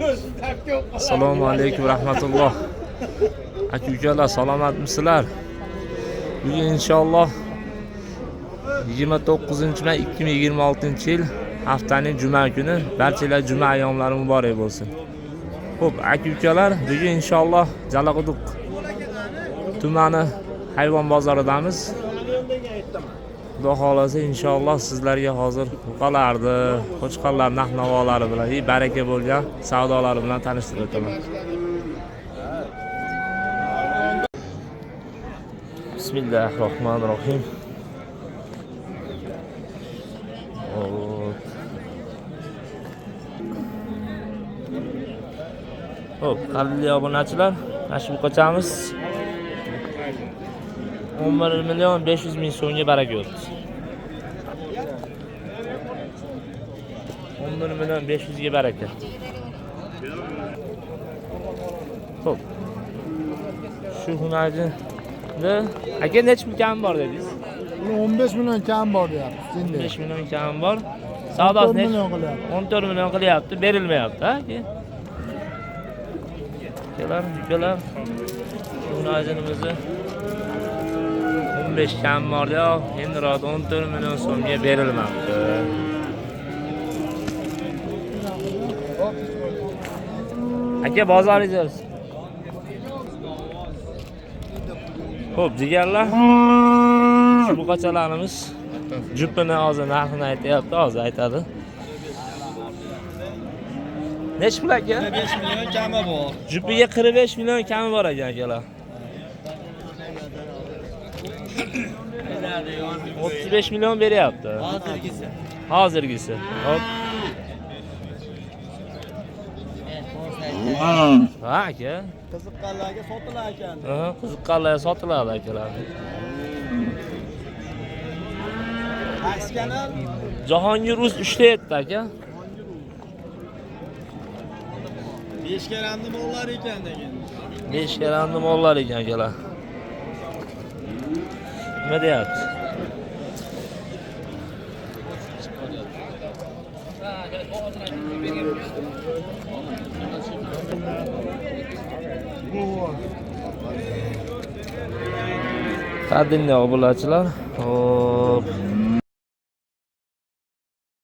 Assalomu alaykum rahmatulloh. Aka ukalar, salomatmisizlar? Bugun inshaalloh 29 may 2026 yil haftaning juma kuni. Barchalar juma ayyomlari muborak bo'lsin. Xo'p, aka ukalar, bugun inshaalloh Jalaquduq tumani hayvon bozoridamiz. Xudo xohlasa inshaalloh sizlarga hozir buqalarni, qo'chqorlar narx-navolari bilan, baraka bo'lgan savdolari bilan tanishtirib o'taman. Bismillahirrohmanirrohim. Xo'p, qadrli obunachilar, mana shu buqachamiz 11 million 500 ming so'mga baraka o'tdi. 11 million 500 ga baraka. Xo'p. Shu hunarni aka necha pul kam bor dedingiz? Buni 15 million kam bor deyapmiz. Endi. 15 million kam bor. Savdosi 14 necha? million qilyapti. 14 million qilyapti, berilmayapti, ha aka? Akalar, ukalar, shu hunarjinimizni 15 kam bor yo'q, endi 14 million so'mga berilmabdi. Aka bozoringiz bo'lsin. Xo'p, jigarlar, shu buqachalarimiz jupini hozir narxini aytyapti, hozir aytadi. Nechi pul aka? 5 million kami bor. Jupiga 45 million kami bor ekan akalar. 35 million beryapti. Hozirgisi. Hozirgisi. Hop. Ha aka. Qiziqqanlarga sotilar ekan. Ha, qiziqqanlar sotiladi akalar. Qaysi kanal? Jahongir Uz 3 ta 7 aka. 5 karamli mollar ekan degan. 5 karamli mollar ekan akalar. Nima deyapti? Qadimli obunachilar, hop.